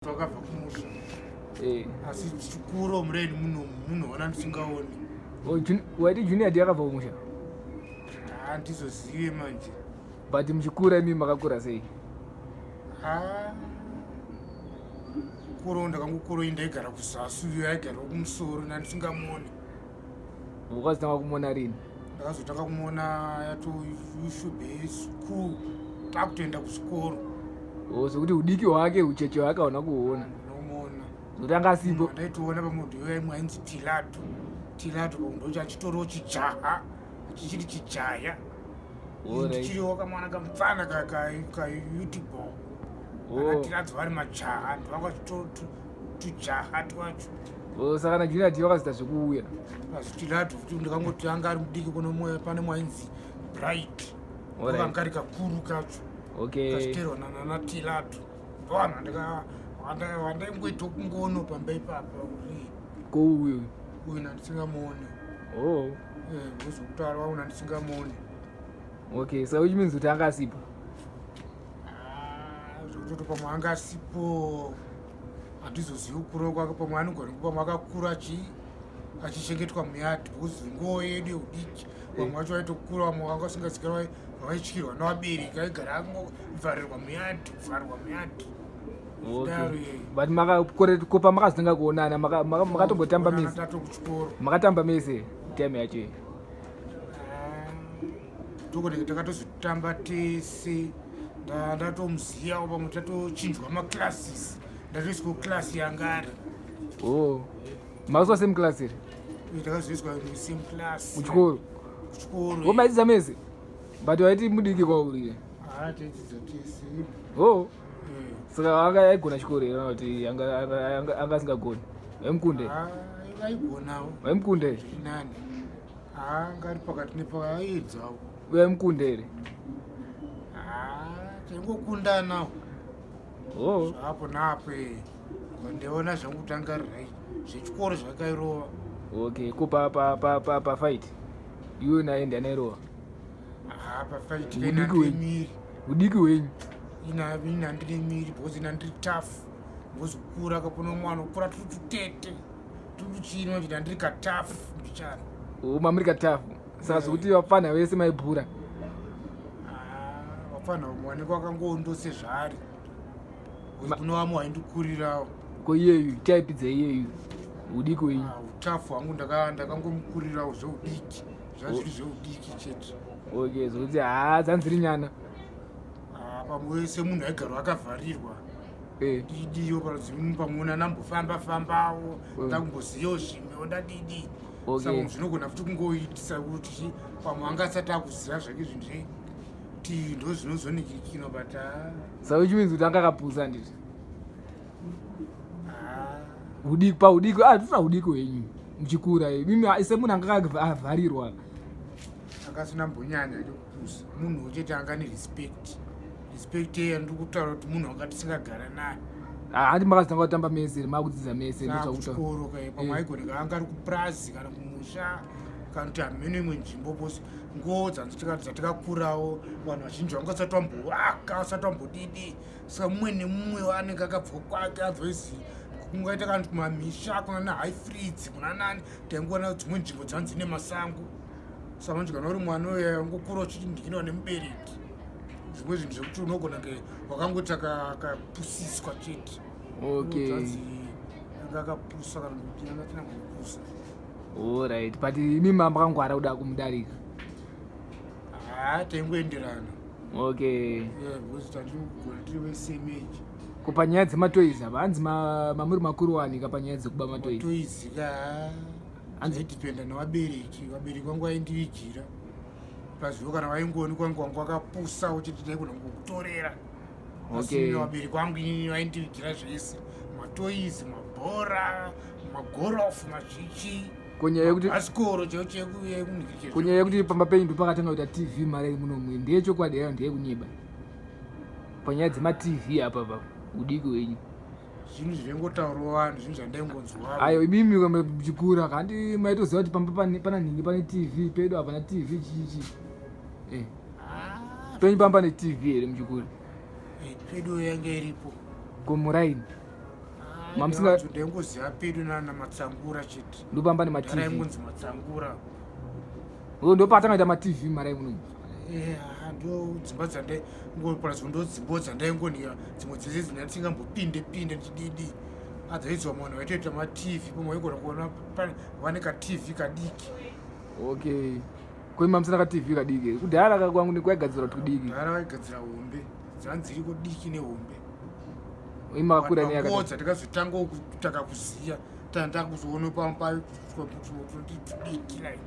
Wakabva kumusha eh. Asi chikuro mureni muno munoona ndisingaoni. Oh, waiti junior ndi akabva kumusha? Handizozive manje. But muchikura imi makakura sei? Kuro ndakangokuro ndaigara kuzasi, uyo aigara kumusoro, ndandisingamuoni. Wakazotanga kumuona rini? Ndakazotanga kumuona yato ushube school, takutoenda kuchikoro. Oh, zvekuti udiki hwake, ucheche hwake hauna kuona? Ndinomuona. Zvekuti anga asipo? Ndaitoona pamunhu uyo aimwe ainzi Tilato. Tilato pamunhu ucho achitoriwo chijaha, chichiri chijaya. Ndichiriwo kamwana kamupfana kaYouTube. Oh. Tilato vari majaha, ndovanga tujaha twacho. Oh, saka naJunior D vakazoita zvekuuya. Tilato futi ndakangoti anga ari mudiki kuno moyo pane mwainzi Bright. Kanga kari kakuru kacho. Kachiterwa nana Tilato. Ndovanhu vandaingoita kungono pamba ipapa kuti ko uyu uyu nandisingamuoni. Oh. Eh, ndozokutaura wangu nandisingamuoni. Okay, so which means kuti anga asipo? Ah, zvekutoti pamwe anga asipo handizozivi kukura kwake, pamwe anogona pamwe akakura achichengetwa muyadhi because nguo yedu yeudiki vamwe vacho vaitokura, vamwe vanga vasingazikanwa, vaityirwa nevabereki, vaigara angovharirwa muyadhi, kuvharirwa muyadhi. But makakopa makazotanga kuonana makatombotamba mese? Makatamba mese time yacho iyi? Tokoneke takatozotamba tese, ndatomuziyawo, pamwe tatochinjwa maclasses, ndatoiswa class yanga ari. Oh, makaiswa same class here? Takazoiswa same class. Kuchikoro? Kuchikoro. Maidzidza mese? But waiti mudiki kwauri? Taidzidza tese. Oh, saka anga aigona chikoro here kana kuti anga asingagoni? Vaimukunde? Aigonawo. Vaimukunde? Nani anga ari pakati nepakaiedzawo. Vaimukunde here? Taingokundanawo. Oh. Zvapo napo ndeona zvangu kuti anga ari right, zvechikoro zvakairova. Okay, ko pa fight iwe naye ndiani airova? Pafight Udiki hwenyu. Udiki hwenyu. Ina ndine miri because ina ndiri tough, because kukura kapona mwana kukura turi tutete turi tuchino chita ndiri katough mbichana. Oh, mamuri katough, saka zvekuti vapfana vese maibhura? Vapfana vamwe vanenge vakangondo sezvaari, kune vamwe vaindikurirawo. Ko iyeyu type dzeiyeyu udiki hwenyu? Utough hwangu ndakangomukurirawo zveudiki, zvazviri zveudiki chete. Okay, zvokuti haa dzanziri nyana. Pamwe wese munhu aigara akavharirwa didiyo pamwe nambofamba fambawo, ndakumboziyawo zvimwewo ndadidi. Saka zvinogona futi kungoitisa kuti pamwe anga asati akuziva zvake zvinhu zvekuti ndo zvinozonekikino, but Saka which means kuti anga akapusa, handiti? Udiki paudiki, ah, tisina udiki hwenyu muchikura imi semunhu anga akavharirwa. Akasina mbonyanya kupusa, munhu wechete anga nerespect, respect iya ndiri kutaura kuti munhu wanga tisingagara naye. Handi makazotanga kutamba mese makudzidza mese? Kuchikoro ka pamwe aigoneka anga ari kupurazi kana kumusha kana kuti hameno imwe nzvimbo pose nguo dzatikakurawo vanhu vazhinji vanga vasati vambovaka, vasati vambodidi, saka mumwe nemumwe anenge akabva kwake abva izi kungaita kana kumamisha kuna naHighfreeds kuna nani, taingoona dzimwe nzvimbo dzanzi dzine masango. Saka manje kana uri mwana uya ungokura uchiti ndikinowa nemubereki, zvimwe zvinhu zvekuti unogona kunge wakangoita kapusiswa chete. Dzanzi anga akapusa kana kuti anga tina kupusa. Alright, but imi makangwara kuda kumudarika? Haa, taingoenderana. Because tandikugona tiri vesame age. Ko panyaya dzematoys apa, hanzi mamuri makuru wanika panyaya dzekuba matoys? Matoys ka hanzaidhipenda nevabereki, vabereki vangu vaindivigira pazivo kana vaingoonekwa wangu wangu wakapusa uchiti ndaigona kungokutorera. Asi vabereki vangu inini vaindivigira zvese, matoys, mabhora, magorofu, mazvichi. Konyaya yekuti bhasikoro chaiyo. Konyaya yekuti pamba penyu ndopakatanga kuita TV mari munomwe, ndeyechokwadi yayo ndeyekunyeba panyaya dzemaTV apa pa udiki hwenyu? Zvinhu zvaingotaurawo vanhu, zvinhu zvandaingonzwa. Ayo, imimi muchikura kandi maitoziva kuti pamba pana nhingi pane TV, pedu hapana TV, chichi? Eh. Penyu pamba pane TV here muchikura? Pedu yange iripo. Komuraini? Mamusinga Ndaingoziva pedu nana Matsangura chete. Ndopamba nemaTV. Ndaingonzi Matsangura. Oh, ndopatanga ita maTV mara muno. Eh, ndo dzimba dzandaingoparadzo ndo dzimbo dzandaingonia dzimwe dzese dzindandisingambopinde pinde ndichididi adzaidzwa munhu vaitoita matv pamwe waigona kuona vane katv kadiki. Okay, koima musina katv kadiki kudhara kwangu kwaigadzira tudiki. Kudhara vaigadzira hombe dzanziriko diki nehombe. Imakura neyakadza takazotanga kutaka kuziya tanda kuzoona pamba tudiki like.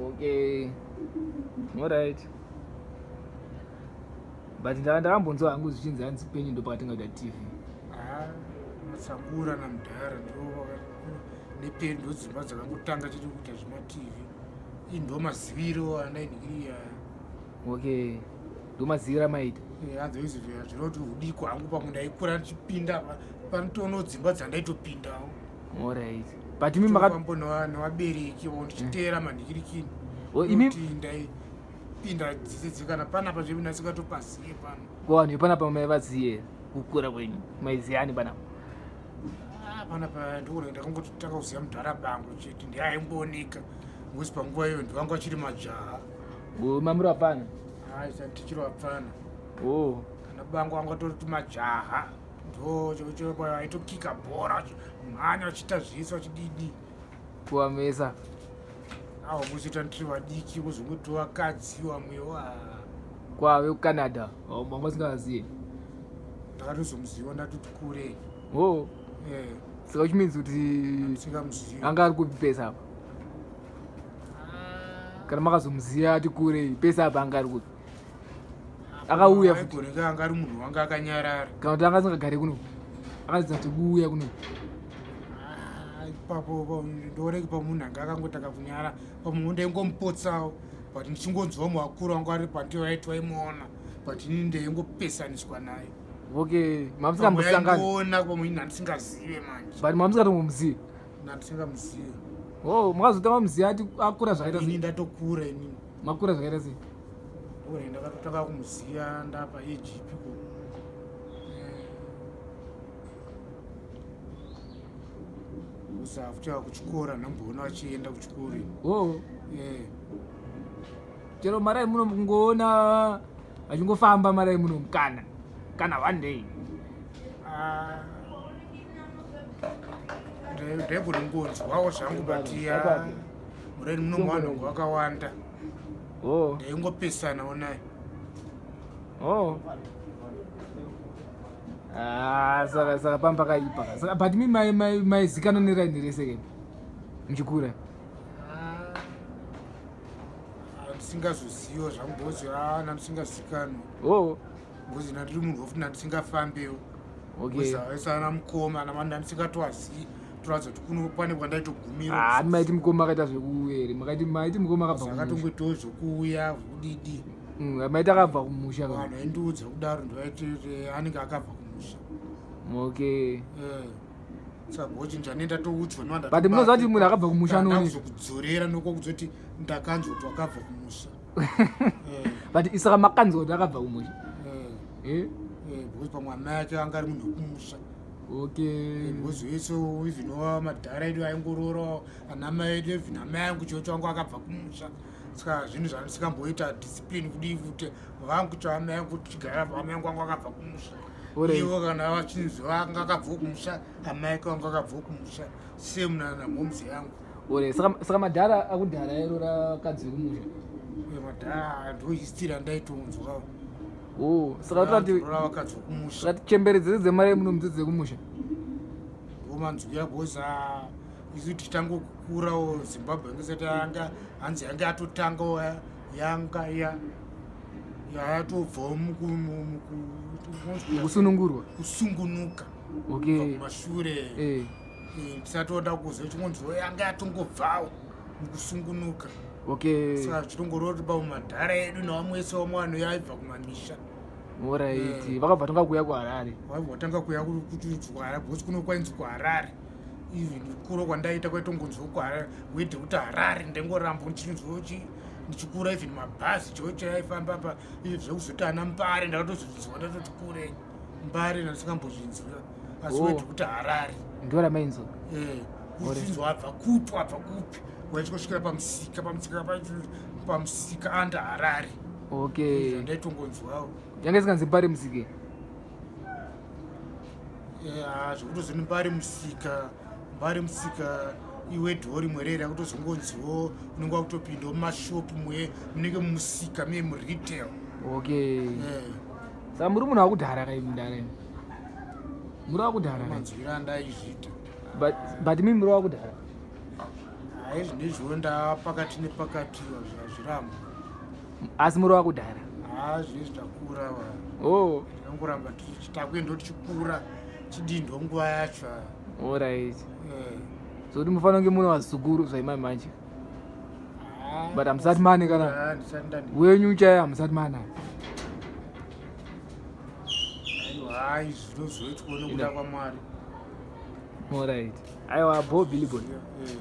Okay, alright, but ndakambonzwa hangu zvichinzi hanzi penyu ndopakatenga kuita TV. Ah, Matsangura namudhara ndo nepedu ndo dzimba dzakangotanga chete kuita zvematv. Ii ndo maziviro andainhikiriya. Okay, ndo maziviro amaita. Hanzi izvi zvinoti hudiko hangu pamwe ndaikura ndichipinda panotono dzimba dzandaitopindawo. Alright, but imi makafambo nevabereki o ndichiteera manhikirikini. Imi ndaipinda dzese kana panapa zvedu ndasingatopaziye pano. Ko vanhu vepanapa maivaziye kukura kwenyu maiziyani panapa? Ah, panapa ndikuona ndakangotanga kuziva mudhara bangu chete, ndiye aingooneka ngozi panguva iyo ndivangu achiri majaha. Mamuri apana? Hai, tichiri vapfana. Oh. Kana bangu anga atori majaha, ndo aitokika bhora mhanya achiita zvese achididi. Kuwamesa. Awo muzoita ndiri vadiki kuzongoti vakadzi vamwewo. Kwave kuCanada manga usingaziye? Ndakatozomuziva ndatoti kure. Oh. Eh. Saka which means kuti Ndisingamuzivi. Anga ari kupi pesa apa? Kana makazomuziva ati kure, pesa apa anga ari kupi? Akauya futi? Aigoneka anga ari munhu wanga akanyarara. Kana kuti anga asingagare kuno, akazidza kuti kuuya kuno? Ah, ipapo ndooneki pamunhu anga akangotanga kunyara, pamwe ndaingomupotsawo, but ndichingonzwa muvakuru vangu ari pandiyo vaiti vaimuona, but inini ndaingopesaniswa naye. Okay, mamusingambosangani? Ona pamwe ini handisingazive manje. But mamusingatombomuzivi? Ndandisingamuzivi. Oh, makazotanga muziva ati akura zvakaita Ini sei? Ndatokura inini. Makura zvakaita sei? Ore ndakatotanga kumuziva ndapa age ko. Usafuti kuchikora ndamboona achienda kuchikoro. Oh. Eh. Chero marai muno kungoona achingofamba marai muno kana one day? Ah. Ndaigona kungonzwawo zvangu, but ya muraini muno vanhu vakawanda. Oh. Ndaingopesanawo naye. Oh. Ah, saka pamba pakaipa. Saka but mi maizikanwa neraini rese ke muchikura? Handisingazoziva zvangu because nandisingazikanwa. Oh. Because ndandiri munhu wofuti ndandisingafambewo. Okay. Ana mukoma ana ndandisingatoazii, toratidza kuti kuno pane kwandaitogumira. Ah, maiti mukoma akaita zvekuuya here? Makaiti maiti mukoma akabva kumusha? Akatongoitawo zvokuuya zvokudidi. Maiti akabva kumusha ka? Vanhu vaindiudza kudaro ndovaiti anenge akabva kumusha. Okay. Saka bochinja nendatoudzwa. But munoziva kuti munhu akabva kumusha anooneka? Kuzokudzorera nokokuzoti ndakanzwa kuti wakabva kumusha. But isaka makanzwa kuti akabva kumusha? Eh. Eh? Because pamwe amai ake anga ari munhu wekumusha. Okay. Because wese even madhara edu aingoroora ana mai edu, even amai angu chaicho angu akabva kumusha, saka zvinhu zvandisingamboita discipline kudii kuti vangu cho amai angu tichigara amai angu angu akabva kumusha. Ivo kana vachinzi vanga akabva kumusha, amai ake vangu akabva kumusha, same namomzi yangu. Ore saka madhara akudhara airora vakadzi vekumusha? Madhara ndo history andaitonzwa. Oh, saka tati Roora vakadzi vekumusha. Saka chembere dzese dzemari muno mudzidzi dzekumusha? Ndomanzwira because isu tichitangokurawo Zimbabwe yange isati yanga hanzi yanga yatotangawo yanga yatobvawo Kusunungurwa. Kusungunuka. Okay. Kumashure. Eh. Tisatoda kuziva chingonziwo yanga yatongobvawo mukusungunuka. Okay. Saka zvichitongoreva kuti pamumadhara edu nevamwe wese vamwe vanhu yaibva kumamisha. Alright. Eh. Vakabva tanga kuuya kuHarare. Vaibva vatanga kuuya kuti kuHarare because kuno kwainzi kuHarare, even kuro kwandaita kwaitongonziwo kuHarare wede kuti Harare ndaingoramba ndichinzwa ndichikura, even mabhazi chaiwo chaifamba pa izvi zvekuzoti ana Mbare ndakatozozvinzwa ndatoti kure. Mbare ndandisingambozvinzwa. Asi Oh. wedhi kuti Harare. Ndo ramainzwa. Eh, uchinzwa abva kupi, abva kupi, waichikosvikira pamusika, pamusika, pamusika anda Harare. Okay. Ndaitongonzwawo. Yanga isinganzi Mbare Musike? Eh, zvekutozoni Mbare Musika, Mbare Musika iwedhiwo rimwe rere akutozongonziwo unenge wakutopindawo mumashopu muye munenge mumusika muye muretail. Okay. Eh. Saka muri munhu wakudhara kai, mudhara imi? Muri wakudhara kai? Manzwiro andaizviita. But imi muri wakudhara? Hai, zvinezviwo ndapakati nepakati, zvazviramba. Asi muri wakudhara? Ha, zvinezvi takura wa. Oh. Tinongoramba takuenda tichikura, chidindwa nguva yacho. Alright. Eh. So kuti mufanira kunge mune vazukuru zvaimai manje? Ah, But hamusati mane kana? Ah, ndisati ndani. Wenyu chaiye hamusati mana? Aiwa, hai, zvinozoitwa nekuda kwaMwari. Alright, aiwa, bo Billy Boy. Eh.